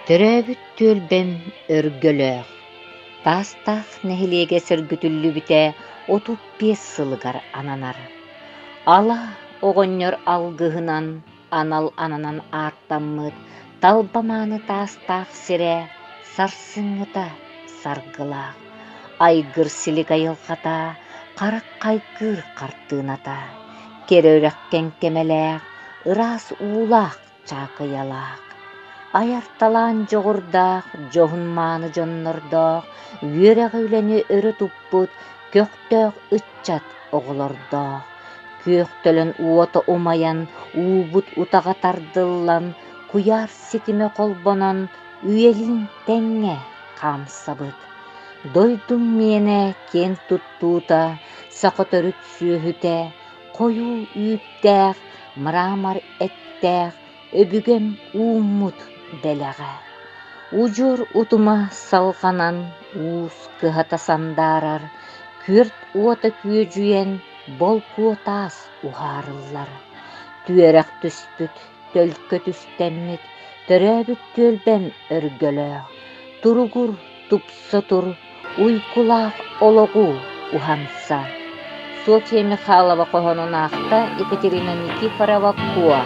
Төрөөбүт түөлбэм Өргөлөөх, Таастаах нэһилиэгэ сөргүтүллүбүтэ 35 сылыгар ананар. Ала оҕонньор алгыһынан анал ананан ааттаммыт талба мааны таастаах сирэ сарсыҥҥыта саргылаах, айгыр силик айылҕата, харах хайгыыр хартыыната, кэрэ үрэх кэҥкэмэлээх, ыраас уулаах чаакыйалаах, айар талаан дьоҕурдаах, дьоһун-мааны дьоннордоох, үөрэҕи-үлэни өрө туппут көхтөөх ыччат оҕолордоох, күөх төлөн уота умайан, уубут утаҕа тардыллан, куйаар ситимэ холбонон, үйэлиин тэҥҥэ хаамсабыт. Дойдум миэнэ киэн туттуута, саха төрүт сүөһүтэ, хойуу үүттээх, мрамор эттээх өбүгэм ууммут бэлэҕэ. Удьуор утума салҕанан уус кыһата сандаарар, күөрт уота күөдьүйэн болкуо таас уһаарыллар. Түөрэх түспүт, төлкө түстэммит, төрөөбүт түөлбэм өргөлөөх, туругур, тупса тур, уйгулаах олоҕу уһанса. Софья Михайлова хоһоонун аахта Екатерина Никифорова-Куо.